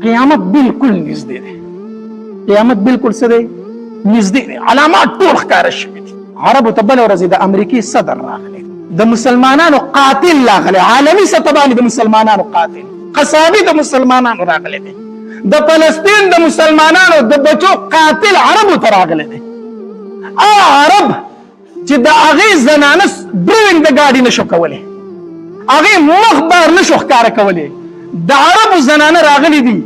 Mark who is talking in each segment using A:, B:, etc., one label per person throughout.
A: قیامت بالکل نږدې دی. قیامت بالکل څه دی؟ نږدې دی. علامات ټول ښکاره شوي دي. عربو ته بله ورځ د امریکې صدر راغلی، د مسلمانانو قاتل راغلی، عالمي سطح باندې د مسلمانانو قاتل، قصابي د مسلمانانو راغلی دی، د فلسطین د مسلمانانو د بچو قاتل عربو ته راغلی دی. هغه عرب چې د هغې زنانه ډرایوینګ د ګاډي نشو کولی، هغې مخ بار نشو ښکاره کولی، د عربو زنانه راغلي دي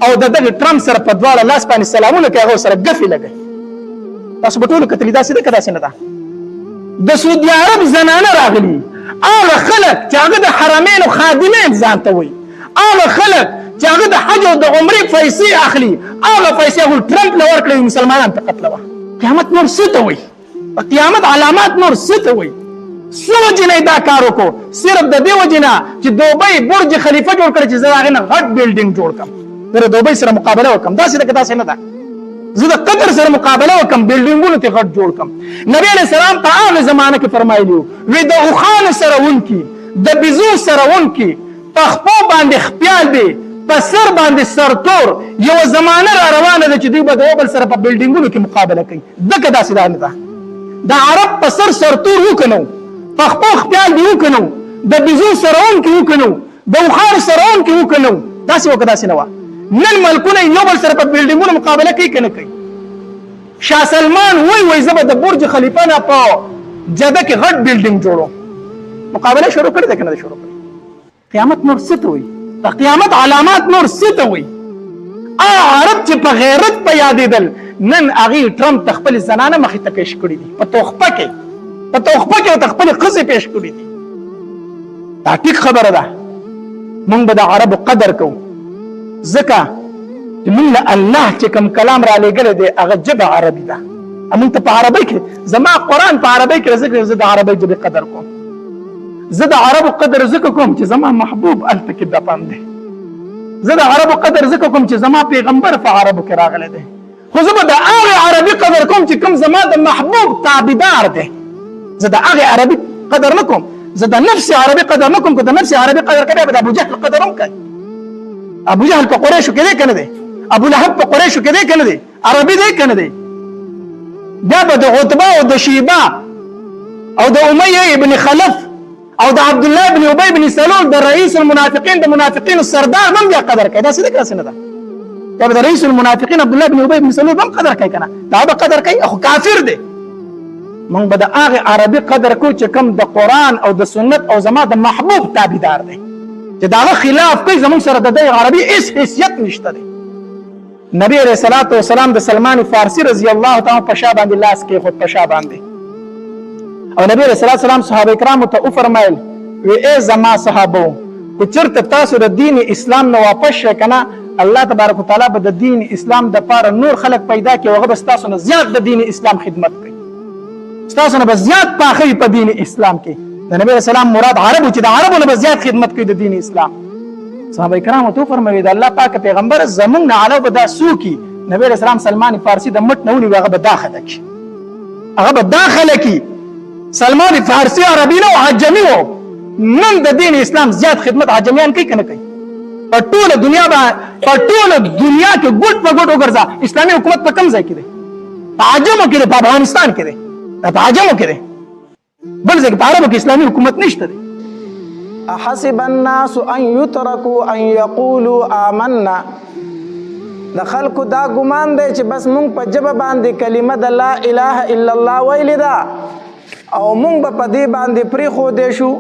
A: او د دغه ټرمپ سره په دواړه لاس باندې سلامونه کوي، هغه سره ګفې لګوي. تاسو به ټولو کتلي، داسې ده که داسې نه ده؟ د سعودي عرب زنانه راغلي، هغه خلک چې هغه د حرمینو خادمین ځان ته وایي، هغه خلک چې هغه د حج او د عمرې پیسې اخلي، هغه پیسې هغوی ټرمپ له ورکړې، مسلمانان په قتلوه. قیامت نور څه ته وایي؟ په قیامت علامات نور څه ته وایي؟ څه وجې نه دا کار وکړو؟ صرف د دې وجې نه چې دوبۍ برج خلیفه جوړ کړی چې زه د هغې نه غټ بلډینګ جوړ کړم، زه د دوبۍ سره مقابله وکړم. داسې ده که داسې نه ده؟ زه د قطر سره مقابله وکړم، بلډینګونو ته غټ جوړ کړم. نبی علیه السلام په هغه زمانه کې فرمایلي وي د اوښانو سره ونکي، د بیزو سره ونکي، په خپو باندې خپیال دی، په سر باندې سرتور، یوه زمانه را روانه ده چې دوی به د یو بل سره په بلډینګونو کې مقابله کوي. ځکه داسې دا نه ده، د عرب په سر سرتور وکنو، په خپو خپیال دی وکنو، د بیزو سرون کې وکنو، د اوښانو سرون کې وکنو، داسې وکړه، داسې نه وه. نن ملکونه یو بل سره په بلډینګونو مقابله کوي که نه کوي؟ شاه سلمان وای وای زه به د برج خلیفه نه په جده کې غټ بلډینګ جوړوم. مقابله شروع کړې ده که نه ده شروع کړې؟ قیامت نور څه ته وایي؟ د قیامت علامات نور څه ته وایي؟ هغه عرب چې په غیرت په یادېدل، نن هغوی ټرمپ ته خپلې زنانه مخې ته پیش کړي دي، په تحفه کې، په تحفه کې ورته خپلې ښځې پیش کړي دي. دا ټیک خبره ده، موږ به د عربو قدر کوو، ځکه چې موږ له الله چې کوم کلام را لېږلی دی هغه ژبه عربي ده. موږ ته په عربۍ کې، زما قرآن په عربۍ کې، ځکه زه د عربۍ ژبې قدر کوم. زه د عربو قدر ځکه کوم چې زما محبوب هلته کې دفن دی. زه د عربو قدر ځکه کوم چې زما پیغمبر په عربو کې راغلی دی. خو زه به د هغې عربي قدر کوم چې کوم زما د محبوب تابعدار دی. زه د هغې عربي قدر نه کوم، زه د نفس عربي قدر نه کوم. که د نفس عربي قدر کوي، به د ابو جهل قدر هم کوي. ابو جهل په قریشو کې دی که نه دی؟ ابو لهب په قریشو کې دی که نه دی؟ عربي دی که نه دی؟ بیا به د عتبه او د شیبه او د امیه ابن خلف او د عبد الله ابن ابي بن سلول، د رئیس المنافقین، د منافقینو سردار هم بیا قدر کوي. داسې ده که داسې نه ده؟ بیا به د رئیس المنافقین عبد الله ابن ابي بن سلول هم قدر کوي که نه؟ دا به قدر کوي، خو کافر دی. موږ به د هغې عربي قدر کوو چې کوم د قرآن او د سنت او زما د محبوب تابعدار دی، چې د هغه خلاف کوي زموږ سره د دې عربي هېڅ حیثیت نشته دی. نبی علیه الصلاة والسلام د سلمان فارسی رضی الله تعالی په شا باندې لاس کېښود، په شا باندې، او نبی علیه الصلاة والسلام صحابه کرامو ته وفرمایل وی ای زما صحابو، که چېرته تاسو د دین اسلام نه واپس شئ که نه، الله تبارک وتعالی به د دین اسلام دپاره نور خلک پیدا کړي او هغه به ستاسو نه زیات د دین اسلام خدمت کوي، ستاسو نه به زیات پاخه وي په دین اسلام کې. د نبی علیه السلام مراد عربو چې د عربو نه به زیات خدمت کوي د دین اسلام. صحابه کرامو ته فرمایي د الله پاک پیغمبر، زمونږ نه علاوه به دا څوک؟ نبی علیه السلام سلمان فارسی د مټ نه ونیو، هغه به داخله کړي، هغه به داخله کړي. سلمان فارسی عربي نه، عجمي و. نن د دین اسلام زیات خدمت عجمیان کوي که نه کوي؟ په ټوله دنیا به، په ټوله دنیا کې ګوټ په ګوټ وګرځه، اسلامي حکومت په کوم ځای کې دی؟ په عجمو کې دی، په افغانستان کې دی، په عجمو کې دی، بل ځای کې په عربو کې اسلامي حکومت نشته دی.
B: احسب الناس ان يتركوا ان يقولوا آمنا. د خلکو دا ګمان دی چې بس مونږ په ژبه باندې کلمه د لا اله الا الله ویلې ده او مونږ به په دې باندې پرېښودی شو،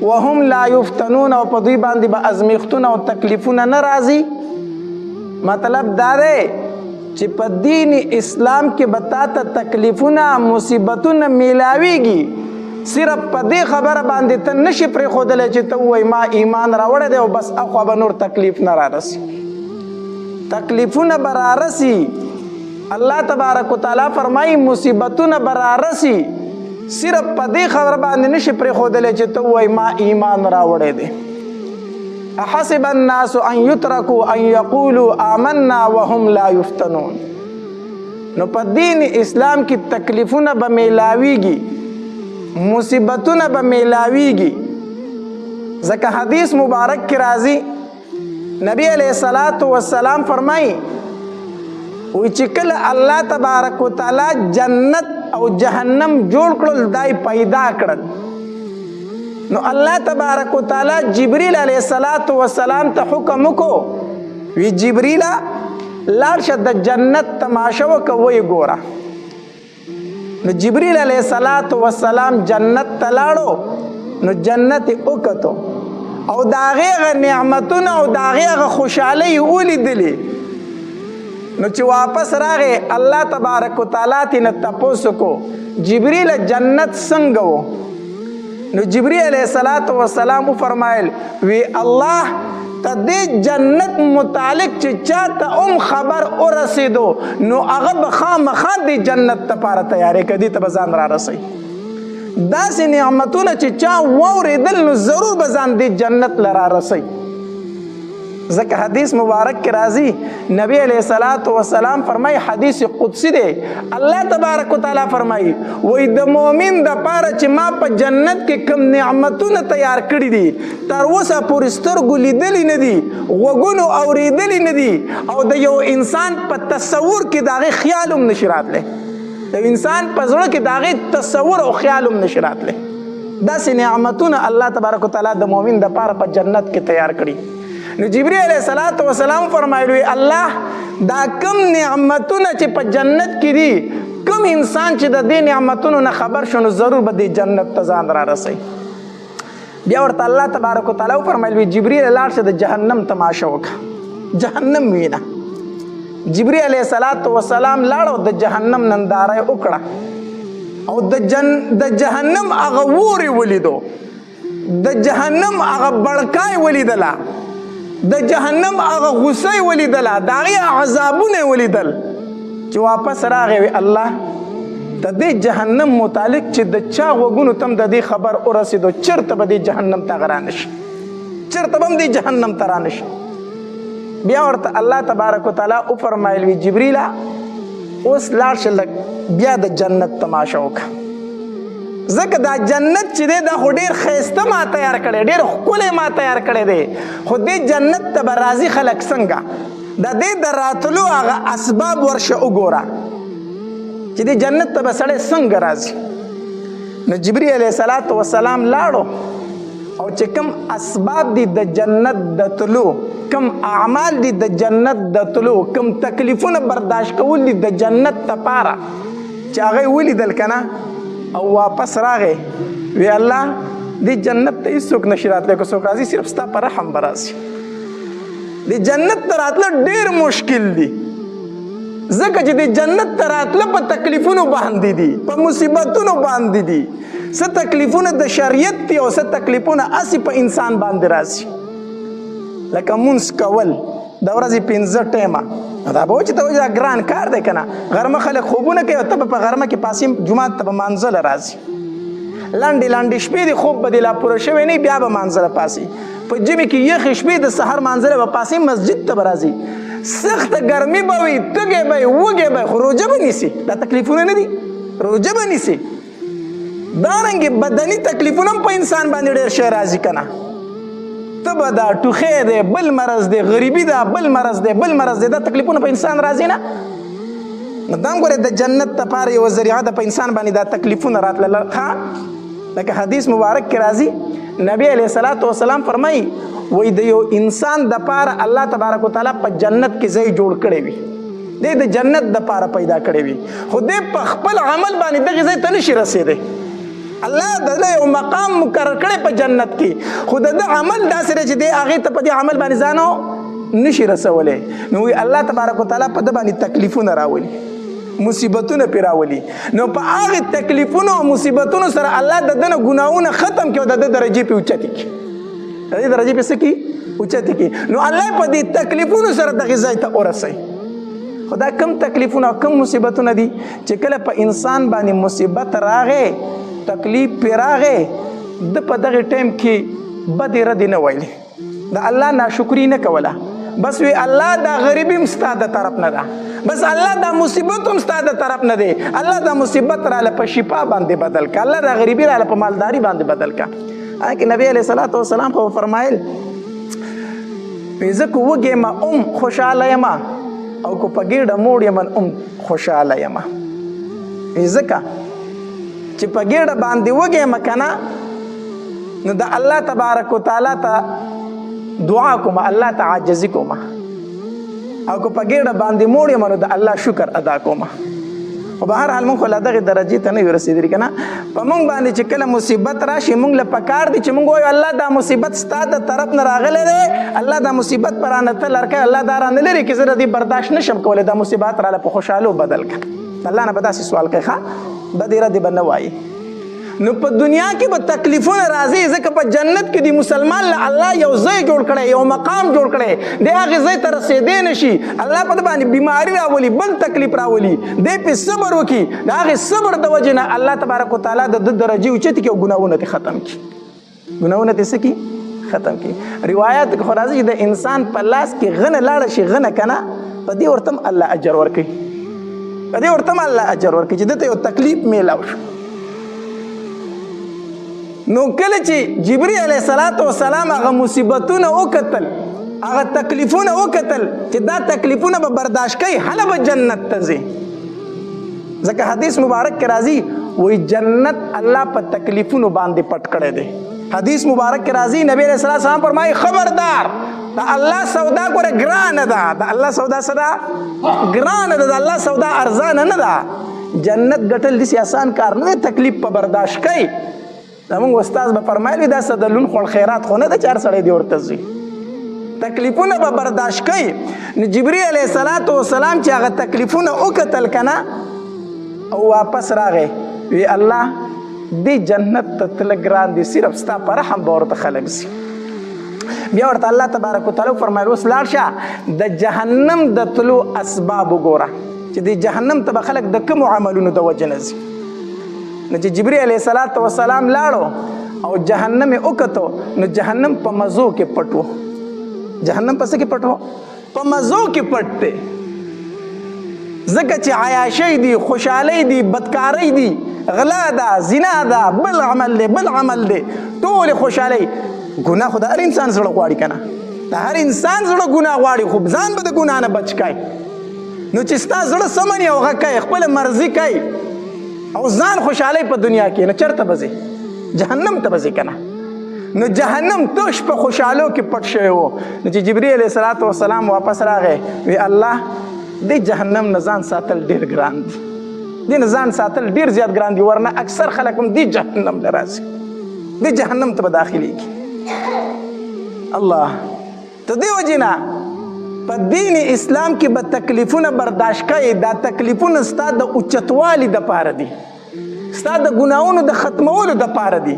B: وهم لا یفتنون، او په دوی باندې به ازمیښتونه او تکلیفونه نه راځي. مطلب دا دی چې په دین اسلام کې به تا ته تکلیفونه مصیبتونه میلاویږي، صرف په دې خبره باندې ته نشي پرېښودلی چې ته ووایي ما ایمان راوړی دی او بس اخوا به نور تکلیف نه رارسي. تکلیفونه به رارسي. الله تبارک وتعالی فرمایي مصیبتونه به رارسي، صرف په دې خبره باندې نشي پرېښودلی چې ته ووایي ما ایمان راوړی دی. احسب الناس ان يتركوا ان يقولوا آمنا وهم لا يفتنون. نو په دین اسلام کې تکلیفونه به میلاویږي، مصیبتونه به میلاویږي. ځکه حدیث مبارک کې راځي، نبی علیہ الصلوۃ والسلام فرمایي وی چې کله الله تبارک وتعالی جنت او جهنم جوړ کړل، دای پیدا کړل، نو الله تبارک وتعالی جبرئیل علیه الصلاۃ والسلام ته حکم وکړو، وی جبرئیل لاړ شه د جنت تماشه وکړه، ویې ګوره. نو جبرئیل علیه الصلاۃ والسلام جنت ته لاړو، نو جنت یې وکتو او د هغې هغه نعمتونه او د هغې هغه خوشحالۍ یې ولیدلې. نو چې واپس راغی، الله تبارک وتعالی ترې نه تپوس وکړو، جبرئیل جنت څنګه و؟ نو جبرئیل علیه الصلاۃ والسلام وفرمایل، وی الله ته دې جنت متعلق چې چاته هم خبر ورسېدو نو هغه به خامخا دې جنت لپاره تیاری کوي، دې ته به ځان را رسوي. داسې نعمتونه چې چا واورېدل نو ضرور به ځان دې جنت له را رسوي. ځکه حدیث مبارک کې راځي، نبی علیه الصلاۃ والسلام فرمایي، حدیث قدسی دی، الله تبارک وتعالی فرمایي، وایي د مؤمن د پاره چې ما په جنت کې کم نعمتونه تیار کړي دي، تر اوسه پورې سترګو لیدلي نه دي، غوږونو اورېدلي نه دي، او د یو انسان په تصور کې د هغې خیال هم نشي راتلی، د انسان په زړه کې د هغې تصور او خیال هم نشي راتلی. داسې نعمتونه الله تبارک وتعالی د مؤمن د پاره په جنت کې تیار کړي. نو جبرئیل علیه الصلاۃ والسلام فرمایلی، الله دا کم نعمتونه چې په جنت کې دي، کم انسان چې د دې نعمتونو نه خبر شو نو ضرور به دې جنت ته ځان را رسوي. بیا ورته الله تبارک وتعالی وفرمایل، وی جبرئیل لاړ شه د جهنم تماشه وکړه، جهنم وینه. جبرئیل علیه الصلاۃ والسلام لاړ او د جهنم ننداره یې وکړه او د جهنم هغه اور یې ولیدو، د جهنم هغه بړکا یې ولیدله، د جهنم هغه غصه یې ولیدله، د هغې عذابونه یې ولیدل. چې واپس راغی، وی الله د دې جهنم متعلق چې د چا غوږونو ته هم د دې خبر ورسېدو، چېرته به دې جهنم ته هغه رانه شي، چېرته به هم دې جهنم ته رانه شي. بیا ورته الله تبارک وتعالی وفرمایل، وی جبریله اوس لاړ شه لږ بیا د جنت تماشه وکړه، ځکه دا جنت چې دی دا خو ډېر ښایسته ما تیار کړی، ډېر ښکلی ما تیار کړی دی، خو دې جنت ته به راځي خلک څنګه؟ د دې د راتلو هغه اسباب ورشه وګوره چې دې جنت ته به سړی څنګه راځي. نو جبرئیل علیه الصلاۃ والسلام لاړو او چې کوم اسباب دي د جنت د تلو، کوم اعمال دي د جنت د تلو، کوم تکلیفونه برداشت کول دي د جنت لپاره، چې هغه یې ولیدل که نه، او واپس راغی، وی الله دې جنت ته هېڅوک نشي راتلی، که څوک راځي صرف ستا په رحم به راځي. دې جنت ته راتله ډېر مشکل دي، ځکه چې دې جنت ته راتله په تکلیفونو باندې دي، په مصیبتونو باندې دي. څه تکلیفونه د شریعت دي او څه تکلیفونه هسې په انسان باندې راځي، لکه مونځ کول د ورځې 5 ټیمه، دا به چې ته وایې دا ګران کار دی که نه، غرمه خلک خوبونه کوي او ته به په غرمه کې پاسې جومات ته به مانځله راځي، لنډې لنډې شپې دي، خوب به دې لا پوره شوی نه، بیا به مانځله پاسې، په ژمي کې یخې شپې د سحر مانځله به پاسې مسجد ته به راځي، سخته ګرمي به وي، تږی به وي، وږی به وي، خو روژه به نیسي. دا تکلیفونه نه دي، روژه به نیسي. دارنګې بدني تکلیفونه هم په انسان باندې ډېر شی راځي که نه، تبه ده، ټوخی دی، بل مرض دی، غریبي ده، بل مرض دی، بل مرض دی، دا تکلیفونه په انسان راځي نه. نو دا هم ګورې د جنت لپاره یوه ذریعه ده په انسان باندې دا تکلیفونه راتلله. ښه، لکه حدیث مبارک کې راځي، نبی علیه الصلاة والسلام فرمایي، وایي د یو انسان دپاره الله تبارک وتعالی په جنت کې ځای جوړ کړی وي، دی د جنت دپاره پیدا کړی وي، خو دی په خپل عمل باندې دغې ځای ته نشي رسېدی. الله د ده یو مقام مقرر کړی په جنت کې، خو د ده عمل داسې دی چې دی هغې ته په دې عمل باندې ځان نشي رسولی. نو وایي الله تبارک وتعالی په ده باندې تکلیفونه راولي، مصیبتونه پرې راولي، نو په هغې تکلیفونو او مصیبتونو سره الله د ده نه ګناهونه ختم کړي او د ده درجې پرې اوچتې کړي، د دې درجې پرې څه کړي؟ اوچتې کړي. نو الله په دې تکلیفونو سره دغې ځای ته ورسوي. خو دا کم تکلیفونه او کم مصیبتونه دي چې کله په انسان باندې مصیبت راغی، تکلیف پرې راغی، ده په دغې ټایم کې بدې ردې نه ویلې، د الله ناشکري نه کوله، بس وی الله دا غریبي هم ستا د طرف نه ده، بس الله دا مصیبت هم ستا د طرف نه دی، الله دا مصیبت راله په شفا باندې بدل کړه، الله دا غریبي راله په مالداري باندې بدل کړه. حالانکه نبی علیه الصلاة والسلام خو فرمایل وی زه که وږی یم هم خوشحاله یم او که په ګېډه موړ یم هم خوشحاله یم. وی ځکه چې په ګېډه باندې وږی یم که نه، نو د الله تبارک وتعالی ته دعا کوم، الله ته عاجزي کوم، او که په ګېډه باندې موړ یم نو د الله شکر ادا کوم. خو به هر حال مونږ خو لا دغې درجې ته نه یو رسېدلي که نه. په مونږ باندې چې کله مصیبت راشي، مونږ له پکار دي چې مونږ وایو الله دا مصیبت ستا د طرف نه راغلی دی، الله دا مصیبت په رانه ته لر کړه، الله دا رانه لرې کړي، زه د دې برداشت نه شم کولی، دا مصیبت راله په خوشحالو بدل کړه. الله نه به داسې سوال کوي، ښه بدې ردې به نه وایي. نو په دنیا کې به تکلیفونه راځي، ځکه په جنت کې دی مسلمان له الله یو ځای جوړ کړی، یو مقام جوړ کړی دی، هغې ځای ته رسېدی نه شي. الله په ده باندې بیماري راولي، بل تکلیف راولي، دی پې صبر وکړي، د هغې صبر د وجې نه الله تبارک وتعالی د ده درجې اوچتې کړي او ګناهونه ترې ختم کړي. ګناهونه ترې څه کړي؟ ختم کړي. روایت کې خو راځي چې د انسان په لاس کې غنه لاړه شي، غنه که نه، په دې ورته هم الله اجر ورکوي، په دې ورته هم الله اجر ورکوي چې ده ته یو تکلیف میلاو شو. نو کله چې جبرئیل علیه الصلاة والسلام هغه مصیبتونه وکتل، هغه تکلیفونه وکتل چې دا تکلیفونه به برداشت کوي، هله به جنت ته ځي. ځکه حدیث مبارک کې راځي وایي جنت الله په تکلیفونو باندې پټ کړی دی. حدیث مبارک کې راځي نبی علیه الصلاة والسلام فرمایي خبردار، د الله سودا ګوره ګرانه ده، د الله سودا څه ده؟ ګرانه ده، د الله سودا ارزانه نه ده. جنت ګټل داسې اسان کار نه دی، تکلیف په برداشت کوي. زمونږ استاد به فرمایل وي دا څه د لون خوړ خیرات خو نه ده چې هر سړی دې ورته ځي، تکلیفونه به برداشت کوي. نو جبرئیل علیه الصلاة والسلام چې هغه تکلیفونه وکتل که نه، او واپس راغی وی الله دې جنت ته تله ګران دي، صرف ستا په رحم به ورته خلک ځي. بیا ورته الله تبارک وتعالی وفرمایل اوس لاړ شه د جهنم د تلو اسباب وګوره چې د جهنم ته به خلک د کومو عملونو د وجې نه ځي. نو چې جبرئیل علیه الصلاة والسلام لاړو او جهنم یې وکتو، نو جهنم په مزو کې پټ و. جهنم په څه کې پټ و؟ په مزو کې پټ دی، ځکه چې عیاشۍ دي، خوشحالۍ دي، بدکارۍ دي، غلا ده، زنا ده، بل عمل دی، بل عمل دی، ټولې خوشحالۍ. ګناه خو د هر انسان زړه غواړي که نه، د هر انسان زړه ګناه غواړي، خو ځان به د ګناه نه بچ کوي. نو چې ستا زړه څه مني او هغه کوي، خپله مرضي کوي او ځان خوشحالۍ په دنیا کې، نو چېرته به ځې؟ جهنم ته به ځې که نه. نو جهنم تش په خوشحالو کې پټ شوی و. نو چې جبرئیل علیه الصلاة والسلام واپس راغی وی الله دې جهنم نه ځان ساتل ډېر ګران دي، دې نه ځان ساتل ډېر زیات ګران دي، ورنه اکثر خلک هم دې جهنم له راځي، دې جهنم ته به داخلېږي. الله ته دې وجې نه په دین اسلام کې به تکلیفونه برداشت کوي. دا تکلیفونه ستا د اوچتوالي دپاره دي، ستا د ګناهونو د ختمولو دپاره دي.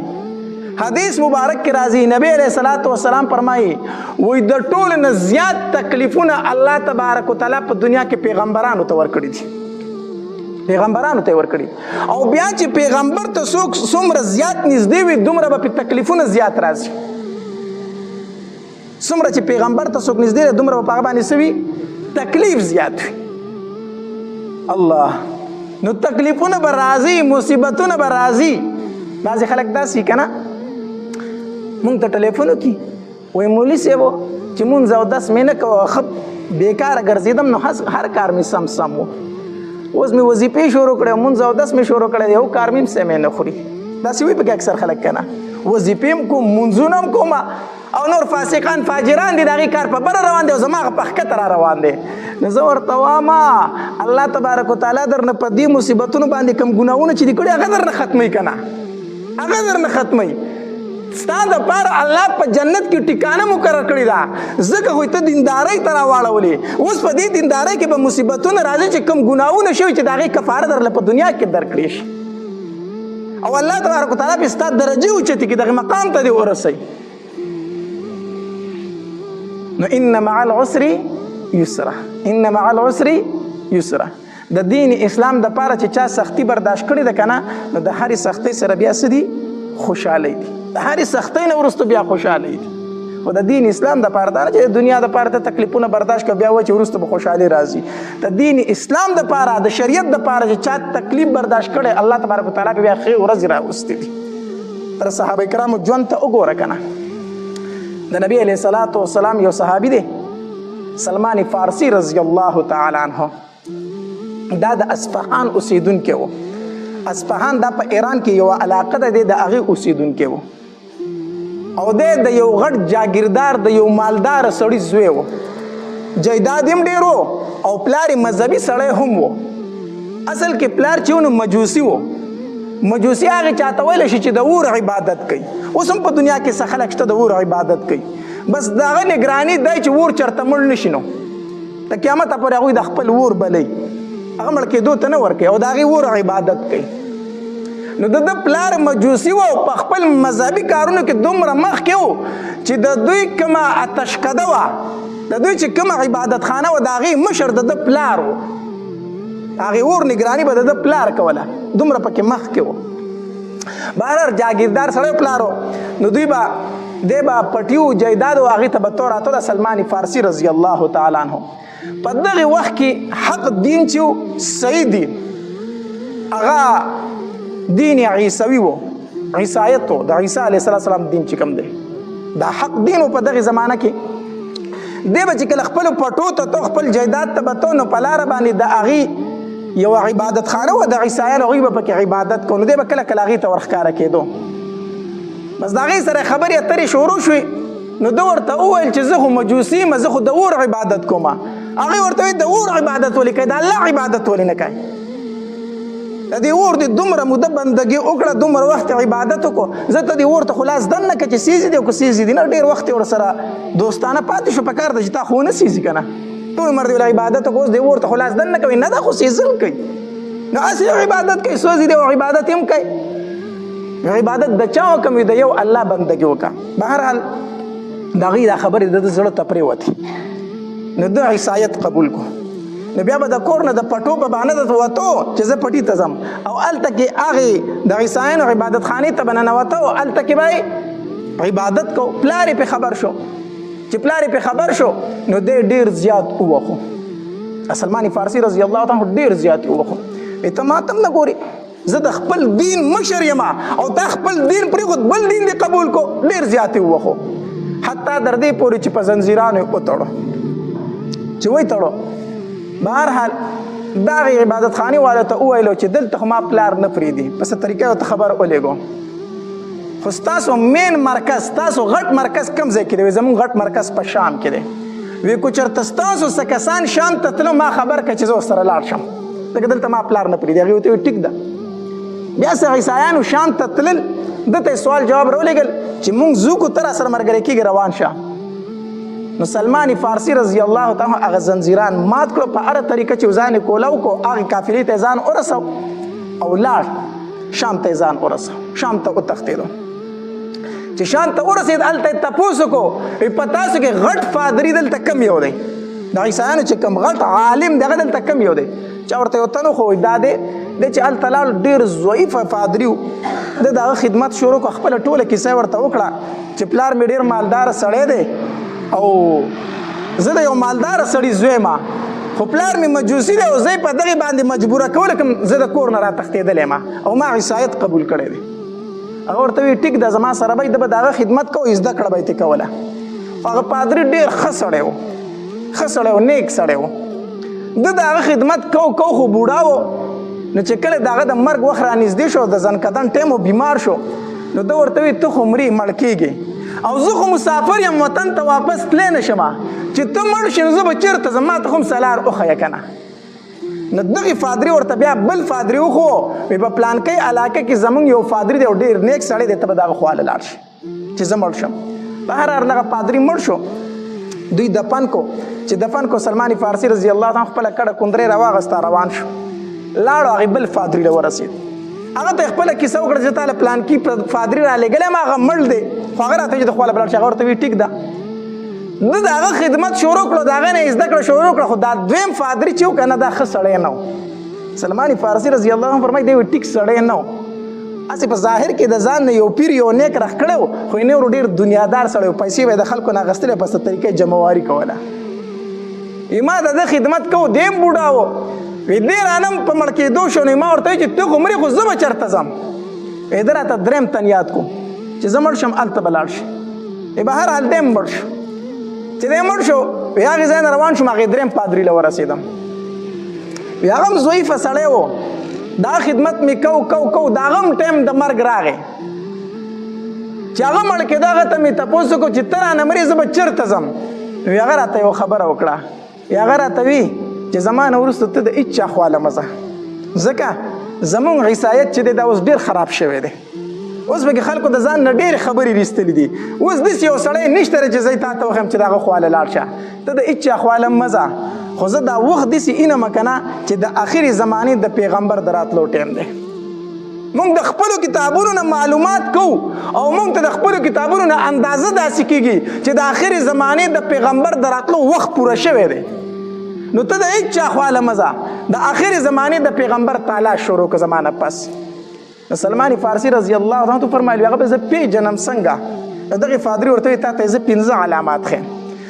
B: حدیث مبارک کې راځي نبی علیه الصلاة والسلام فرمایي وایي د ټولو نه زیات تکلیفونه الله تبارک وتعالی په دنیا کې پیغمبرانو ته ورکړي دي، پیغمبرانو ته یې ورکړي. او بیا چې پیغمبر ته څوک څومره زیات نږدې وي دومره به پرې تکلیفونه زیات راځي. څومره چې پیغمبر ته څوک نږدې دی دومره به په هغه باندې څه وي؟ تکلیف زیات وي. الله، نو تکلیفونه به راځي، مصیبتونه به راځي. بعضې خلک داسې که نه، مونږ ته ټلیفون وکړي وایي مولوي صاحب چې مونځ او دس مې نه کوه، ښه بېکاره ګرځېدم، نو هر کار مې سم سم و، اوس مې وظیفې شروع کړې، مونځ او دس مې شروع کړی دی، یو کار مې هم سمې نه خوري. داسې وایي پکې اکثر خلک که نه، وظیفې هم کوم، مونځونه هم کوم، او نور فاسقان فاجران دي، د هغې کار په بره روان دی او زما هغه په ښکته را روان دی. نو زه ورته وایم الله تبارک وتعالی درنه په دې مصیبتونو باندې کوم ګناهونه چې دي کړي هغه درنه ختموي که نه، هغه درنه ختموي. ستا دپاره الله په جنت کې ټکانه مقرر کړې ده، ځکه خو یې ته دیندارۍ ته راواړولې. اوس په دې دیندارۍ کې به مصیبتونه راځي چې کوم ګناهونه شوي چې د هغې کفاره درله په دنیا کې درکړې شي، او الله تبارک وتعالی پرې ستا درجې اوچتې کړي، دغه مقام ته دې ورسوي. نو ان مع العسر یسرا، ان مع العسر یسرا. د دین اسلام د پاره چې چا سختی برداشت کړې ده که نه، نو د هرې سختۍ سره بیا څه دي؟ خوشحالۍ دي. د هرې سختۍ نه وروسته بیا خوشحالۍ دي. خو د دین اسلام د پاره دا نه چې د دنیا د پاره ته تکلیفونه برداشت کړه بیا وایي چې وروسته به خوشحالي راځي. د دین اسلام د پاره، د شریعت د پاره چې چا تکلیف برداشت کړی، الله تبارک وتعالی به بیا ښې ورځې راوستي دي. تر صحابه کرامو ژوند ته وګوره که نه، د نبی علیه الصلاة والسلام یو صحابي دی، سلمان فارسی رضی الله تعالی عنه، دا د اصفهان اوسېدونکی و. اصفهان دا په ایران کې یوه علاقه ده، دی د هغې اوسېدونکی و، او دی د یو غټ جاګیردار، د یو مالدار سړي زوی و. جایداد هم ډېر و او پلار یې مذهبي سړی هم و. اصل کې پلار چې و نو مجوسي و. مجوسي هغې چاته ویلی شي چې د اور عبادت کوي. اوس هم په دنیا کې څه خلک شته د اور عبادت کوي، بس د هغه نګراني دی چې اور چېرته مړ نه شي، نو د قیامته پورې هغوی د خپل اور بلوي، هغه مړ کېدو ته نه ورکوي او د هغې اور عبادت کوي. نو د ده پلار مجوسي و او په خپل مذهبي کارونو کې دومره مخکې و چې د دوی کومه آتشکده وه، د دوی چې کومه عبادتخانه وه، د هغې مشر د ده پلار و. هغې اور نګراني به د ده پلار کوله، دومره پکې مخکې و. بهرحال جاګیردار سړی پلار و، نو دوی به دی به پټیو جایداد و هغې ته به تو راتو. د سلمان فارسي رضی الله تعالی عنه په دغې وخت کې حق دین چې و، صحیح دین، هغه دین عیسوي و، عیسایت و، د عیسی علیه السلام دین چې کوم دی دا حق دین و. په دغې زمانه کې دی به چې کله خپلو پټو ته تو، خپل جایداد ته به تو، نو په لاره باندې د هغې یوه عبادتخانه وه د عیسایانو، هغوی به پکې عبادت کو، نو دی به کله کله هغې ته ورښکاره کېدو. بس د هغې سره خبرې اترې شروع شوې، نو ده ورته وویل چې زه خو مجوسي یم، زه خو د اور عبادت کوم. هغې ورته وویل د اور عبادت ولې کوې، د الله عبادت ولې نه کوې؟ د دې اور دې دومره موده بندګي وکړه، دومره وخت عبادت وکړو، زه ته دې اور ته خو لاس دننه کړه چې سیزي دی او که سیزي دی نه. ډېر وخت یې ورسره دوستانه پاتې شو، په کار ده چې تا خو نه سیزي که نه، ټول عمر دې ولا عبادت وکړو، اوس دې اور ته خو لاس دننه کوي نه، دا خو سیزل کوي، نو هسې عبادت کوي، سوځي دی او عبادت یې هم کوي. عبادت د چا وکړم؟ د یو الله بندګي وکړه. بهرحال د هغوی دا خبرې د ده زړه ته پرېوتې، نو ده عیسایت قبول کړو. نو بیا به د کور نه د پټو په بهانه د وتو چې زه پټي ته ځم، او هلته کې هغې د عیسایانو عبادتخانې ته به ننوته او هلته کې به یې عبادت کو. پلار یې پرې خبر شو، چې پلار یې پرې خبر شو نو دی ډېر زیات ووخو. سلمان فارسي رضی الله تعالی عنه ډېر زیات یې ووخو، ته ما ته هم نه ګورې، زه د خپل دین مشر یم او تا خپل دین پرېښود بل دین دې قبول کو. ډېر زیات یې ووخو، حتی در دې پورې چې په زنځیرانو یې وتړو، چې ویې تړو. بهرحال دغې عبادتخانې والو ته وویلو چې دلته خو ما پلار نه پرېږدي، په څه طریقه ورته خبر ولېږو، خو ستاسو مین مرکز، ستاسو غټ مرکز کوم ځای کې دی؟ زموږ غټ مرکز په شام کې دی. وی کو چېرته ستاسو څه کسان شام ته تلو ما خبر کړه چې زه ورسره لاړ شم، ځکه دلته ما پلار نه پرېږدي. هغې ورته وویل ټیک ده. بیا څه عیسایانو شام ته تلل، ده ته یې سوال جواب راولېږل چې موږ ځو کو ته راسره ملګری کېږي، روان شه. نو سلمان فارسی رضی الله تعالی هغه زنځیران مات کړو په هره طریقه چې ځان یې کولاو کو، هغې قافلې ته یې ځان ورسو او لاړ شام ته یې ځان ورسو، شام ته وتښتېدو. چې شام ته ورسېد هلته یې تپوس وکړو، وایي په تاسو کې غټ فادري دلته کم یو دی، د عیسایانو چې کوم غټ عالم دی هغه دلته کم یو دی. چا ورته یو تن وښود، وایي دا دی. دی چې هلته لاړ ډېر ضعیف فادري و، ده د هغه خدمت شروع کړ، خپله ټوله کیسه یې ورته وکړه چې پلار مې ډېر مالدار سړی دی او زه د یو مالدار سړي زوی یم، خو پلار مې مجوسي دی او زه یې په دغې باندې مجبوره کول کوم، زه د کور نه راتښتېدلی یم او ما عیسایت قبول کړی دی. هغه ورته وویل ټیک ده، زما سره به یې، ده به د هغه خدمت کوو، زده کړه به یې ترې کوله. خو هغه پادري ډېر ښه سړی و، ښه سړی و، نیک سړی و. ده د هغه خدمت کو کو، خو بوډا و. نو چې کله د هغه د مرګ وخت رانږدې شو، د ځنکدن ټایم و، بیمار شو، نو ده ورته وویل ته خو مرې، مړ کېږې، او زه خو مسافر یم، وطن ته واپس تللی نه شم، چې ته مړ شې نو زه به چېرته ځم، ما ته خو هم څه لار وښیه که نه. نو دغې فادري ورته بیا بل فادري وښو، وایي په پلانکۍ علاقه کې زمونږ یو فادري دی او ډېر نیک سړی دی، ته به د هغه خواله لاړ شې چې زه مړ شم. په هر حال دغه پادري مړ شو، دوی دفن کو. چې دفن کو، سلمان فارسي رضی الله عنه خپله کډه کندرې راواغسته، روان شو، لاړو هغې بل فادري له ورسېد. هغه ته خپله کیسه وکړه چې تا له پلانکي فادري رالیږلی یم، هغه مړ دی، خو هغه راته وایي چې د خواله به لاړ شي. هغه ورته وایي ټیک ده. ده د هغه خدمت شروع کړو، د هغه نه یې زده کړه شروع کړه. خو دا دویم فادري چې و که نه، دا ښه سړی نه و. سلمان فارسي رضی الله عنه فرمایي دی وایي ټیک سړی نه و، هسې په ظاهر کې د ځان نه یو پیر یو نیک رخ کړی و، خو یې نور ډېر دنیادار سړی و، پیسې به یې د خلکو نه اخیستلې، په څه طریقه یې جمعواري کوله. ما د ده خدمت کوو، دی هم بوډا و، وایي دی رانه هم په مړ کېدو شو. نو ما ورته وویل چې ته خو مرې، خو زه به چېرته ځم؟ وایي ده راته دریم تن یاد کړو چې زه مړ شم هلته به لاړ شي. بهر حال دی مړ شو. چې دی مړ شو، وی هغې ځای نه روان شوم، هغې دریم پادري له ورسېدم. وی هغه هم ضعیفه سړی و، دا خدمت مې کو کو کو، د هغه هم ټایم د مرګ راغی. چې هغه مړ کېده، هغه ته مې تپوس وکړو چې ته رانه مرې، زه به چېرته ځم؟ وی هغه راته یوه خبره وکړه. وی هغه راته وی چې زما نه وروسته ته د هېچا خواله مه ځه، ځکه زمونږ عیسایت چې دی دا اوس ډېر خراب شوی دی، اوس پکې خلکو د ځان نه ډېرې خبرې ویستلې دي، اوس داسې یو سړی نشته چې زه یې تا ته وښیم چې د هغه خواله لاړ شه، ته د هېچا خواله مه ځه. خو زه دا وخت داسې اینم که نه چې د اخرې زمانې د پیغمبر د راتلو ټایم دی. موږ د خپلو کتابونو نه معلومات کوو او موږ ته د خپلو کتابونو نه اندازه داسې کېږي چې د اخرې زمانې د پیغمبر د راتلو وخت پوره شوی دی. نو ته د هېچا خواله مه ځه، د اخرې زمانې د پیغمبر تالاش شروع که زمانه پس. سلمان فارسی رضی الله عنه فرمایل، هغه به زه پېژنم څنګه؟ دغې فادري ورته وایي، تا ته زه 5 علامات ښیم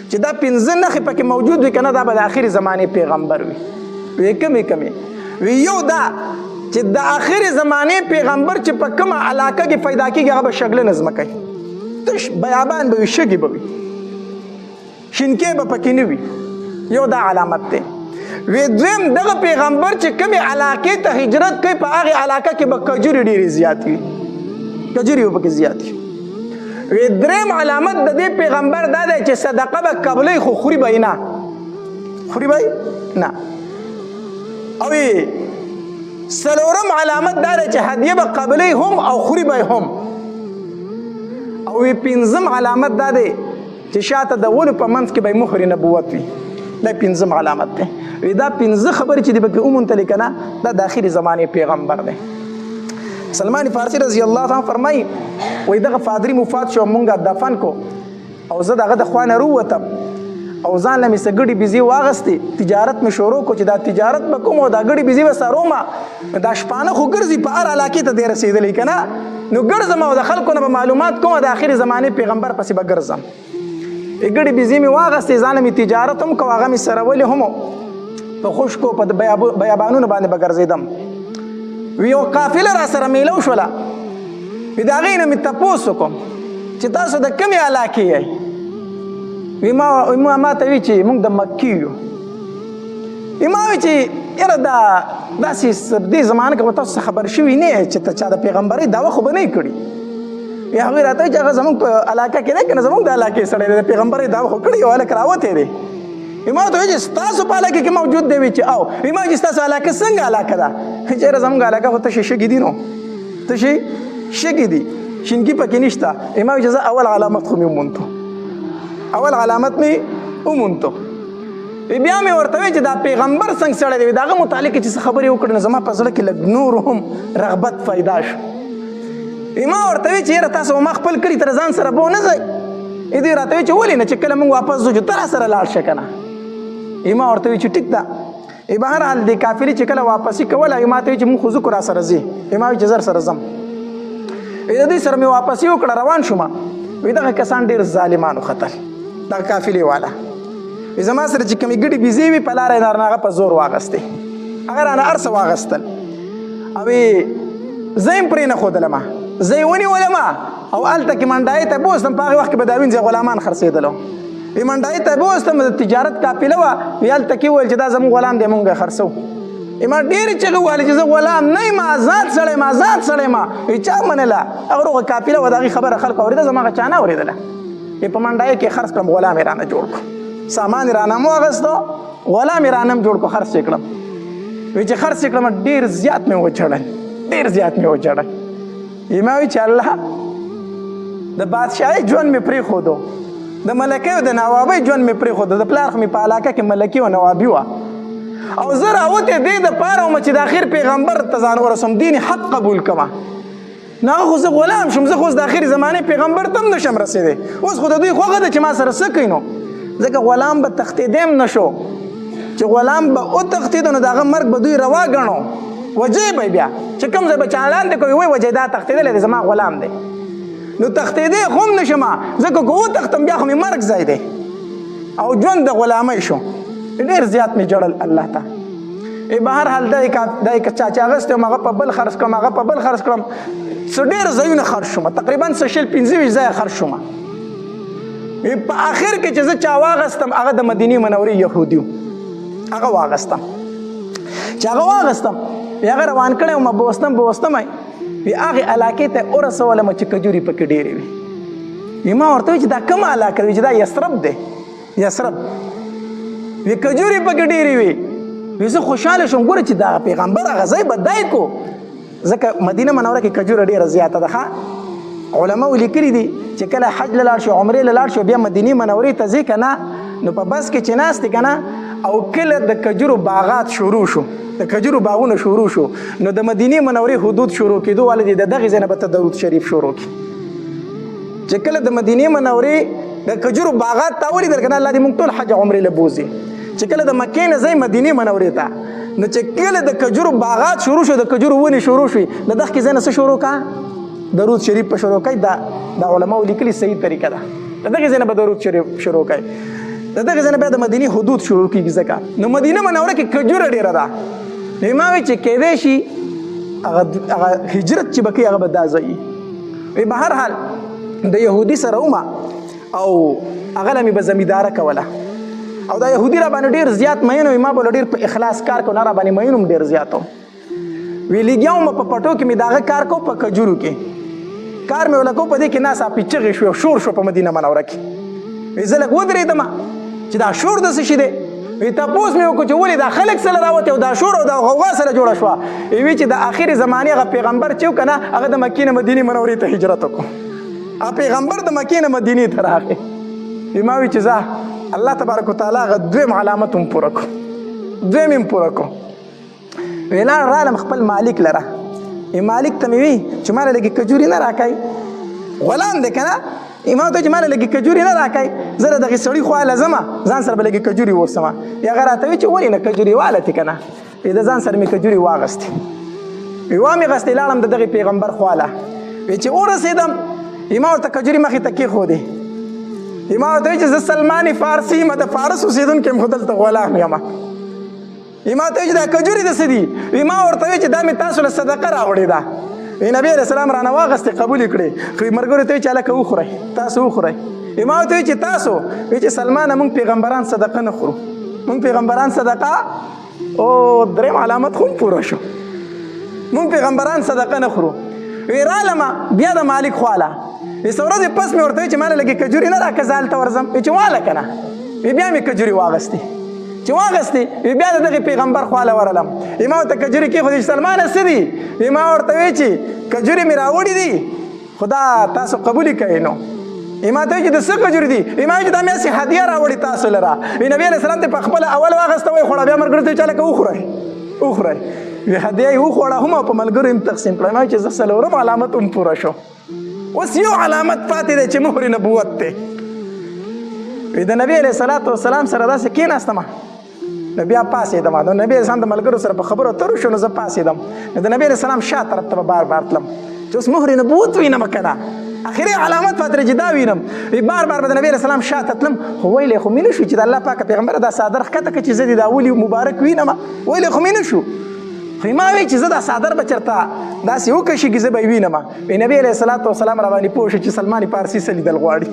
B: چې دا 5 نښې پکې موجود وي که نه، دا به د اخرې زمانې پیغمبر وي. وی کومې کومې؟ وی یو دا چې د اخرې زمانې پیغمبر چې په کومه علاقه کې پیدا کېږي هغه به شګلنه ځمکه وي، تش بیابان به وي، شګې به وي، شینکې به پکې نه وي. یو دا علامت دی. وی دویم، دغه پیغمبر چې کومې علاقې ته هجرت کوي په هغې علاقه کې به کجورې ډېرې زیات وي، کجورې به پکې زیات وي. وی دریم علامت د دې پیغمبر دا دی چې صدقه به قبلوي خو خوري به یې نه، خوري به یې نه. او څلورم علامت دا دی چې هدیه به قبلوي هم او خوري به یې هم. او پنځم علامت دا دی چې شاته د ونو په منځ کې به یې مهر نبوت وي. دا پنځم علامت دی. وی دا 5 خبرې چې دی پکې وموندلې که نه، دا د اخرې زمانې پیغمبر دی. سلمان فارسی رضی الله تعالی فرمایي، وایي دغه فادري مفات شو، مونږ دفن کو او زه د هغه د خوا نه راووتم او ځان له مې څه ګړي بیزې واغستې، تجارت مې شروع کړو چې دا تجارت به کوم او دا ګړي بیزې به سروم. دا شپانه خو ګرځي په هر علاقې ته دی رسېدلی که نه، نو ګرځم او د خلکو نه به معلومات کوم، د اخرې زمانې پیغمبر پسې به ګرځم. ګړي بیزې مې واغستې، ځان له مې تجارت هم کو، هغه مې سرولې هم په خشکو په بیابانونو باندې به ګرځېدم. وی یو قافله را سره میلو شوله، وی د هغې نه مې تپوس وکړم چې تاسو د کومې علاقې یئ؟ وی ما ته وی چې موږ د مکې یو. وی ما وی چې یاره دا داسې دې زمانه کې به تاسو څه خبر شوي نه یئ چې ته چا د پیغمبرۍ دعوه خو به نه یې کړي. وی هغوی راته وی چې هغه زموږ په علاقه کې دی که نه، زموږ د علاقې سړی دی، د پیغمبرۍ دعوه خو کړې، یو هلک راوتی دی. وی ما ورته وی چې ستاسو په علاقه کې موجود دی؟ وی چې او. وی ما چې ستاسو علاقه څنګه علاقه ده؟ چې یاره زموږ علاقه خو تشې شګې دي، نو تشې شګې دي، شینکي پکې نشته. وی ما وی چې زه اول علامت خو مې وموندو، اول علامت مې وموندو. وی بیا مې ورته وی چې دا پیغمبر څنګه سړی دی؟ وی د هغه متعلق چې څه خبرې وکړې نو زما په زړه کې لږ نور هم رغبت پیدا شو. وی ما ورته وی چې یاره تاسو ما خپل کلي تر ځان سره بو نه ځئ. وی دوی راته وی چې ولې نه، چې کله موږ واپس ځو چې ته را سره لاړ شه که نه. وی ما ورته وی چې ټیک ده. وی بهرحال دې قافلې چې کله واپسي کوله، وی ما ته وی چې موږ خو ځو که را سره ځې؟ وی ما وی چې زر سره ځم. وی د دوی سره مې واپسي وکړه، روان شوم. وی دغه کسان ډېر ظالمان وختل، دغه قافلې والا. وی زما سره چې کومې ګډې بیزې وي په لاره یې رانه هغه په زور واغستې، هغه رانه هر څه واغستل. او زه یې هم پرې نه ښودلم، زه یې ونیولم او هلته کې منډایۍ ته بوستم. په هغې وخت کې به دا وینځې غلامان خرڅېدلو. وی منډایۍ ته بوستم، د تجارت قافله وه. وی هلته کې وویل چې دا زموږ غلام دی، موږ یې خرڅوو. وی ما ډېرې چغې ووهلې چې زه غلام نه یم، آزاد سړی یم، آزاد سړی یم. وی چا منله؟ هغه روغه قافله وه، د هغې خبره خلکو اورېده، زما هغه چا نه اورېدله. وی په منډایۍ کې خرڅ کړم، غلام یې رانه جوړ کړو، سامان یې رانه هم واغستو، غلام یې رانه هم جوړ کړو، خرڅ یې کړم. وی چې خرڅ یې کړم ډېر زیات مې وژړل، ډېر زیات مې وژړل. وی ما وی چې الله، د بادشاهۍ ژوند مې پرېښودو، د ملکۍ او د نوابۍ ژوند مې پرېښودو، د پلار خو مې په علاقه کې ملکي او نوابي وه، او زه راوتی دې دپاره وم چې د اخر پیغمبر ته ځان ورسوم، دین حق قبول کړم. نو هغه خو زه غلام شوم، زه خو اوس د اخر زمانې پیغمبر ته هم نه شم رسېدی. اوس خو د دوی خوښه ده چې ما سره څه کوي. نو ځکه غلام به تښتېدی هم نه شو، چې غلام به وتښتېدو نو د هغه مرګ به دوی روا ګڼو، وجې به یې بیا چې کوم ځای به چالان دی کوي، وایي وجې دا تښتېدلی دی، زما غلام دی. نو تښتېدی خو هم نه شم، ځکه که وتښتم بیا خو مې مرګ ځای دی او ژوند د غلامۍ شو. ډېر زیات مې ژړل الله ته. بهرحال دا یې که چا چې اخیستی وم، هغه په بل خرڅ کړم، هغه په بل خرڅ کړم، څه ډېر ځایونه خرڅ شوم، تقریبا څه شل پنځه ویشت ځایه خرڅ شوم. په آخر کې چې زه چا واغستم هغه د مدینې منورې یهودي، هغه واغستم. چې هغه واغستم هغه روان کړی وم، بوستم بوستم وی هغې علاقې ته ورسولم چې کجوري پکې ډېرې وي. وی ما ورته وویل چې دا کومه علاقه وي؟ چې دا یثرب دی، یثرب. وی کجوري پکې ډېرې وي. وی زه خوشحاله شوم، ګوره چې دا پیغمبر هغه ځای به دی کو، ځکه مدینه منوره کې کجوره ډېره زیاته ده. ښه علماو لیکلي دي چې کله حج له لاړ شو، عمرې له لاړ شو، بیا مدینې منورې ته ځې که نه، نو په بس کې چې ناست که نه، او کله د کجورو باغات شروع شو، د کجورو باغونه شروع شو، نو د مدینې منورې حدود شروع کېدو والا دي، د دغې ځای نه به ته درود شریف شروع کړي. چې کله د مدینې منورې د کجورو باغات تا ولیدل که نه، الله دې موږ ټول حج عمرې له بوځي. چې کله د مکې نه ځای مدینې منورې ته، نو چې کله د کجورو باغات شروع شو، د کجورو ونې شروع شوې، د دغې ځای نه څه شروع کا؟ درود شریف په شروع کوي. دا علماو لیکلي صحیح طریقه ده، د دغې ځای نه به درود شریف شروع کوي. د دغې ځای نه بیا د مدینې حدود شروع کېږي، ځکه نو مدینه منوره کې کجوره ډېره ده. نو ما وایي چې کېدای شي هغه هجرت چې به کوي هغه به دا ځای وي. به هر حال د یهودي سره ومه او هغه له مې به زمینداره کوله، او دا یهودي را باندې ډېر زیات مین و، ما به له ډېر په اخلاص کار کو، نه را باندې مین هم ډېر زیات و. وی لګیا وم په پټو کې مې د هغه کار کو، په کجورو کې کار مې ولکو، په دې کې ناڅاپي چغې شوې او شور شو په مدینه منوره کې. وی زه لږ ودرېدم چې دا شور د څه شي دی؟ وی تپوس مې وکړو چې ولې دا خلک سره راوتي او دا شور او دا غوغا سره جوړه شوه؟ وی چې د آخرې زمانې هغه پیغمبر چې و که نه، هغه د مکې نه مدینې منورې ته هجرت وکړو. هغه پیغمبر د مکې نه مدینې ته راغی. وی ما وی چې ځه الله تبارک وتعالی هغه دویم علامت هم پوره کړو، دویم هم پوره کړو. وی لاړ رالم خپل مالک لره، ای مالک ته مې وی چې ماله لږې کجوري نه راکوي، غلام دی که نه، ما ته چې ماله لږې کجوري نه راکوي، زه د دغې سړي خوا له ځمه، ځان سره به لږې کجوري ورسم. هغه راته وی چې ولې نه کجوري والتې که نه؟ وی د ځان سره مې کجوري واغستې. وی وامې غستې، لاړم د دغې پیغمبر خوا له. وی چې ورسېدم، ما ورته کجوري مخې ته کېښودې. ما ورته وی چې زه سلمان فارسي یم، د فارس اوسېدونکی یم، خو دلته غلام یم. ما ته وی چې دا کجوري د څه دي؟ ما ورته وی چې دا مې تاسو له صدقه راوړې ده. وی نبی علیه السلام رانه واغستې، قبولې کړې، خو ملګرو ته وی چې هلکه وخورئ، تاسو وخورئ. ما ورته وی چې تاسو، وی چې سلمانه موږ پیغمبران صدقه نه خورو، موږ پیغمبران صدقه، او دریم علامت خو هم پوره شو، موږ پیغمبران صدقه نه خورو. وی رالمه بیا د مالک خواله. وی څه ورځې پس مې ورته وی چې ماله لږې کجوري نه راکړه، زه هلته ورځم. وی چې واله که نه؟ وی بیا مې کجوري واغستې. چې واغستې، وی بیا د دغې پیغمبر خواله ورغلم. وی ما ورته کجوري کېښودې چې سلمانه څه دي؟ وی ما ورته وی چې کجوري مې راوړي دي، خو دا تاسو قبولې کړئ. نو ما ته وی چې د څه کجوري دي؟ وی ما وی چې دا مې هسې هدیه راوړي تاسو لره. وی نبی علیه السلام ته په خپله اول واغسته، وایي خوړه، بیا ملګرو ته وی چې هلکه وخورئ، وخورئ. وی هدیه یې وخوړه هم او په ملګرو یې هم تقسیم کړه. ما وی چې زه څلورم علامت هم پوره شو، اوس یو علامت پاتې دی چې مهر نبوت دی. وی د نبی علیه الصلاة والسلام سره داسې کېناستم، نو بیا پاڅېدم. نو نبی علیه السلام د ملګرو سره په خبرو اترو شو، نو زه پاڅېدم. نو د نبی علیه السلام شا طرف ته به بار بار تلم چې اوس مهر نبوت وینم که نه، اخري علامت پاتې دی چې دا وینم. وی بار بار به د نبی علیه السلام شا ته تلم، خو ویلی خو مې نه شو چې د الله پاک پیغمبر دا څادر ښکته کړه چې زه دې دا ولي مبارک وینم، ویلی خو مې نه شو. خو ما وی چې زه دا څادر به چېرته داسې وکشېږي، زه به یې وینم. وی نبی علیه الصلاة والسلام را باندې پوه شو چې سلمان فارسي څه لیدل غواړي،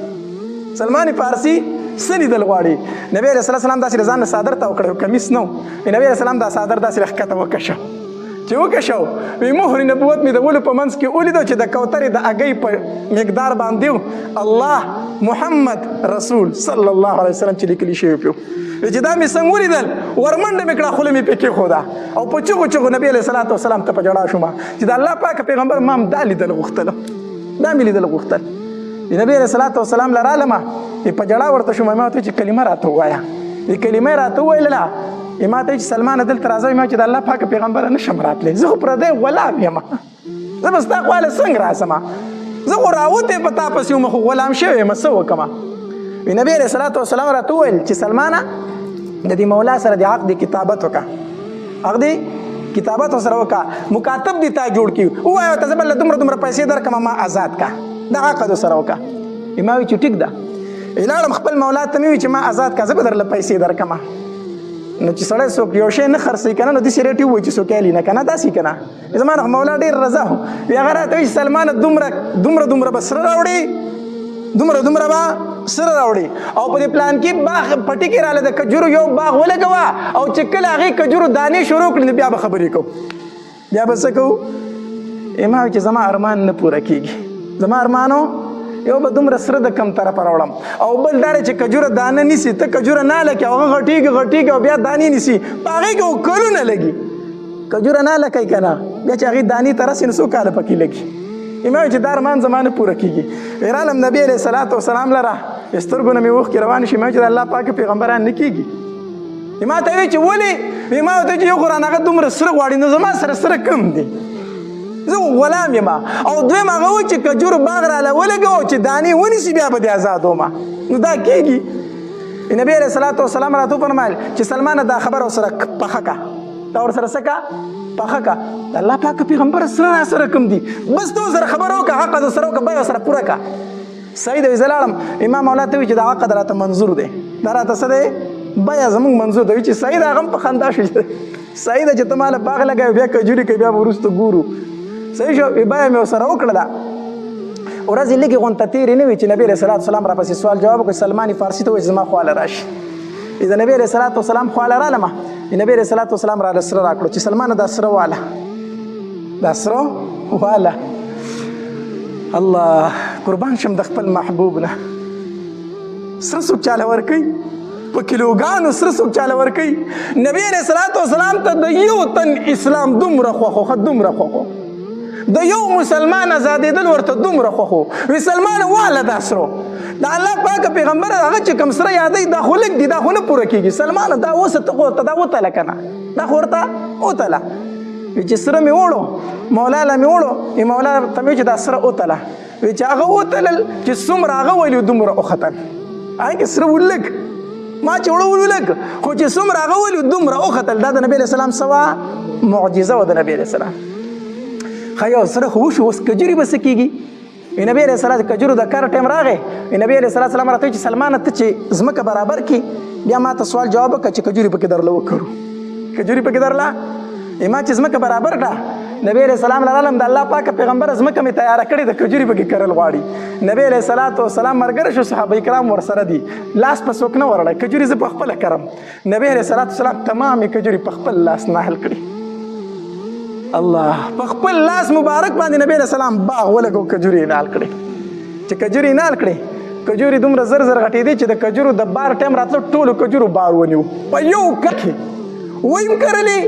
B: سلمان فارسي څه لیدل غواړي. نبی علیه الصلاة والسلام داسې له ځان نه څادر تاو کړی، کمیس نه و. وی نبی علیه السلام دا څادر داسې له ښکته وکشه، چې وکشو وی مهر نبوت مې د ولو په منځ کې ولیدو چې د کوترې د هګۍ په مقدار باندې الله محمد رسول صلی الله علیه وسلم چې لیکلی شوی پیو. وی چې دا مې څنګه ولیدل، ورمنډه مې کړه، خوله مې پې کېښوده او په چغو چغو نبی علیه الصلاة والسلام ته په ژړا شوم چې د الله پاک پیغمبر ما هم دا لیدل غوښتل، دا مې لیدل غوښتل. نبی علیه الصلاة والسلام له رالمه په ژړا ورته شوم، ما ورته چې کلمه راته ووایه. کلمه یې راته وویله، ما ته چې سلمانه دلته راځه. ما چې د الله پاک پیغمبر نه شم راتلی، زه خو پردی غلام یم، زه به ستا خواله څنګه راځم، زه خو راوتی په تا پسې وم، خو غلام شوی یم، څه وکړم؟ وی نبی علیه الصلاة والسلام راته وویل چې سلمانه د دې مولا سره د عقد کتابت وکړه، عقد کتابت سره وکړه، مکاتب دې تا جوړ کړي، ووایه ورته زه به له دومره دومره پیسې درکړم، ما ازاد کړه، دا عقد سره وکړه. ما وی چې ټیک ده. لاړم خپل مولا ته مې وویل چې ما ازاد کړه، زه به درله پیسې درکړم. نو چې سړی څوک یو شی نه خرڅوي که نه، نو داسې ریټ یې ووایي چې څوک یې نه که نه، داسې که نه. زما نه خو مولا ډېر رضا و. وی هغه راته وایي چې سلمانه دومره دومره دومره به سره راوړې، دومره دومره به سره راوړي او په دې پلان کې باغ پټي کې رااله د کجورو یو باغ ولګوه او چې کله هغې کجورو دانې شروع کړي نو بیا به خبرې کوو، بیا به څه کوو؟ ما چې زما ارمان نه پوره کېږي، زما ارمانو یو به دومره سره د کم طرفه راوړم او بل دا چې کجوره دانه نیسي، ته کجوره نه لکې او هغه غټېږي غټېږي او بیا دانې نیسي، په هغې کې کلونه لګي. کجوره نه لکوي که نه بیا چې هغې دانې ته رسي نو څو کاله پکې لګي. ما چې دا ارمان زما نه پوره کېږي. رالم نبي علیه الصلاة والسلام لره سترګو نه مې اوښکې روانې شي. ما چې د الله پاک پیغمبران نه کېږي. ما ته وایي چې ولې؟ ما ورته چې یو خو رانه هغه دومره سره غواړي نو زما سره سره کم دي، زه غلام یم. او دویم هغه و چې کجورو باغ راله ولګوه چې دانې ونیسي بیا به دې ازادوم، نو دا کېږي. نبي علیه الصلاة والسلام راته وفرمایل چې سلمانه دا خبره ورسره پخه که، دا ورسره څه که؟ پخه که. د الله پاک پیغمبر سره را سره کم دي، بس ته ورسره خبره وکړه، عقد ورسره وکړه، بیه ورسره پوره که. صحیح دی. زه لاړم، امام مولا ته وویل چې دا عقد راته منظور دی، دا راته څه دی؟ بیه زموږ منظور دی. چې صحیح ده، هغه هم په خندا شو، صحیح ده چې ته ماله باغ لګوې بیا کجوري کوې بیا به وروسته ګورو. صحیح شو، بیه مې ورسره وکړله. ورځې لږې غونته تېرې نه وي چې نبي علیه الصلاة والسلام راپسې سوال جواب وکړ. سلمان فارسي ته وویل چې زما خواله راشي. د نبي علیه الصلاة والسلام خواله رالمه، نبي علیه الصلاة والسلام راله سره راکړو چې سلمانه دا سره واله، دا سره واله. الله قربان شم د خپل محبوب نه. سره څوک چاله ورکوي؟ په کیلوګانو سره څوک چاله ورکوي؟ نبي علیه الصلاة والسلام ته د یو تن اسلام دومره خوښ و، ښه دومره خوښ و، د یو مسلمان ازادېدل ورته دومره خوښ و. وی سلمان واله دا سرو، د الله پاک پیغمبر هغه چې کوم سره یادوي دا خو لږ دي، دا خو نه پوره کېږي. سلمان دا اوس ته خو ورته دا وتله که نه، دا خو ورته وتله. وی چې سره مې وړو، مولا له مې وړو، وی مولا ته مې چې دا سره وتله. وی چې هغه وتلل چې څومره هغه ویلي دومره وختل، هغه کې سره ولږ، ما چې وړو ولږ، خو چې څومره هغه ویلي دومره وختل. دا د نبي علیه السلام څه وه؟ معجزه وه د نبي علیه السلام. ښه یو سره خو وشو، اوس کجوري به څه کېږي؟ نبی علیه السلام کجورو د کار ټایم راغی. نبی علیه السلام راته وویل چې سلمانه ته چې ځمکه برابر کړي بیا ما ته سوال جواب وکړه چې کجوري پکې درله وکړو، کجوري پکې درله. ما چې ځمکه برابر کړه، نبی علیه السلام لرالم د الله پاک پیغمبر ځمکه مې تیاره کړې ده، کجوري پکې کرل غواړي. نبی علیه الصلاة والسلام ملګری شو، صحابه کرام ورسره دي، لاس په څوک نه ورړی، کجوري زه په خپله کرم. نبی علیه الصلاة والسلام تمامې کجوري په خپل لاس نهل کړي. الله په خپل لاس مبارک باندې نبی علیه السلام باغ ولګو، کجوري یې نال کړې. چې کجوري یې نال کړې، کجوري دومره زر زر غټېدې چې د کجورو د بار ټایم راتلو ټولو کجورو بار ونیو په یو کښې. ویم کرلې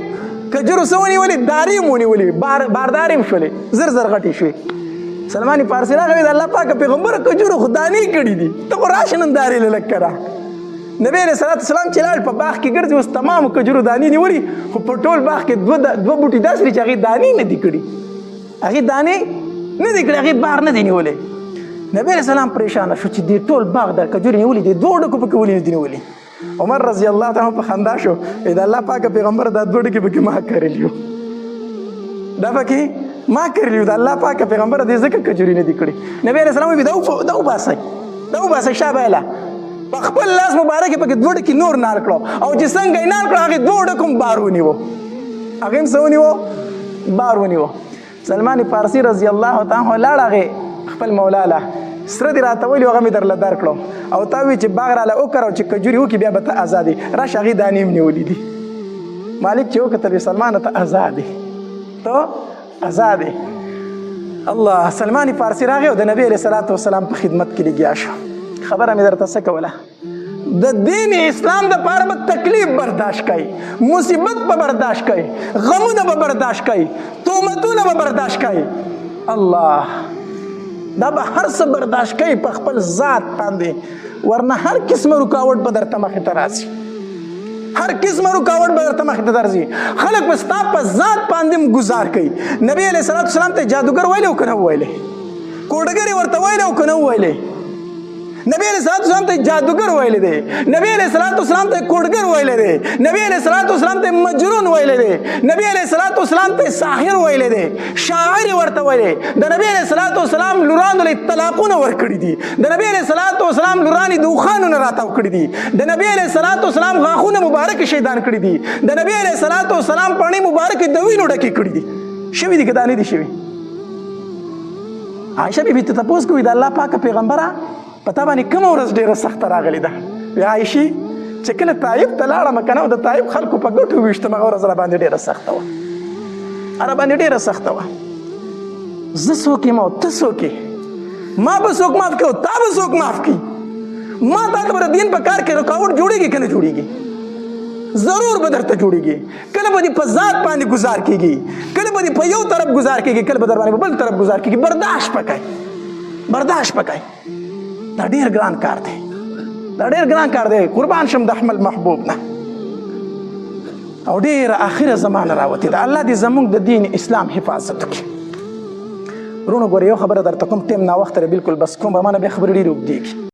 B: کجورو څه ونیولې؟ دارې هم ونیولې، باردارې هم شولې، زر زر غټې شوې. سلمان فارسي راغی، د الله پاک پیغمبر کجورو خو دانې کړي دي، ته خو راشه نن دارې له لږ کړه. نبی علیه الصلاة والسلام چې لاړ په باغ کې ګرځي، اوس تمامو کجورو دانې نیولي، خو په ټول باغ کې دوه بوټي داسې دي چې هغې دانې نه دي کړي، هغې دانې نه دي کړي، هغې بار نه دی نیولی. نبی علیه السلام پریشانه شو چې دې ټول باغ د کجوري نیولي دي، دوه ډکو پکې ولې نه دي نیولي؟ عمر رضی الله تعالی په خندا شو، د الله پاک پیغمبر دا دوه ډکې پکې ما کرلي وو، دا پکې ما کرلي وو، د الله پاک پیغمبر دې ځکه کجوري نه دي کړي. نبی علیه السلام وویل دا وباسئ، دا وباسئ، شابه یې په خپل لاس مبارک یې پکې دوه ډکې نور نال کړو، او چې څنګه یې نال کړو هغې دوه ډکو هم بار ونیو، هغې هم څه ونیو؟ بار ونیو. سلمان فارسي رضی الله تعالی عنه لاړ هغې خپل مولا له سره دې راته ویلي، هغه مې درله درکړو، او تا وویل چې باغ راله وکړه او چې کجوري وکړي بیا به ته ازاد یې، راشه هغې دانې هم نیولي دي. مالک چې وکتل ویل سلمانه ته ازاد یې، ته ازاد یې. الله سلمان فارسي راغی او د نبي علیه الصلاة والسلام په خدمت کې لګیا شو. خبره مې درته څه کوله، د دین اسلام د پاره به تکلیف برداشت کوي، مصیبت به برداشت کوي، غمونه به برداشت کوي، تهمتونه به برداشت کوي. الله دا به هر څه برداشت کوي په خپل ذات باندې، ورنه هر قسمه رکاوټ به درته مخې ته راسي، هر قسمه رکاوټ به درته مخې ته درځي. خلک به ستا په ذات باندې هم ګزار کوي. نبی علیه الصلاة والسلام ته جادوګر ویلی او که نه ویلی؟ کوډګر یې ورته ویلی او که نه ویلی؟ نبی علیه الصلاة والسلام ته جادوګر ویلی دی، نبی علیه الصلاة والسلام ته کوډګر ویلی دی، نبی علیه الصلاة والسلام ته مجنون ویلی دی، نبی علیه الصلاة والسلام ته ساحر ویلی دی، شاعر ورته ویلی. د نبی علیه الصلاة والسلام لورانو له طلاقونه ورکړي دي، د نبی علیه الصلاة والسلام لورانې د اوښانو نه راتاو کړي دي، د نبی علیه الصلاة والسلام غاښونه مبارک شهیدان کړي دي، د نبی علیه الصلاة والسلام پڼې مبارکې د وینو ډکې کړي دي. شوي دي که دا نه دي شوي؟ عایشه بي بي ته تپوس کوي د الله پاکه پیغمبره
A: په تا باندې کومه ورځ ډېره سخته راغلې ده؟ وی عایشې چې کله طایف ته لاړم که نه د طایف خلکو په ګوټو وویشتم، هغه ورځ راباندې ډېره سخته وه، راباندې ډېره سخته وه. زه څوک یم او ته څوک یې؟ ما به څوک معاف کړي او تا به څوک معاف کړي؟ ما تا ته به د دین په کار کې رکاوټ جوړېږي که نه جوړېږي؟ ضرور به درته جوړېږي. کله به دې په ذات باندې ګزار کېږي، کله به دې په یو طرف ګزار کېږي، کله به در باندې په بل طرف ګزار کېږي. برداشت پکای، برداشت پکای. دا ډېر ګران کار دی، دا ډېر ګران کار دی. قربان شم د احمد محبوب نه. او ډېره آخره زمانه راوتې ده. الله دې زموږ د دین اسلام حفاظت وکړي. وروڼو ګورې یو خبره درته کوم، ټایم ناوخته دی، بالکل بس کوم، به ما نه بیا خبرې ډېرې اوږدېږي.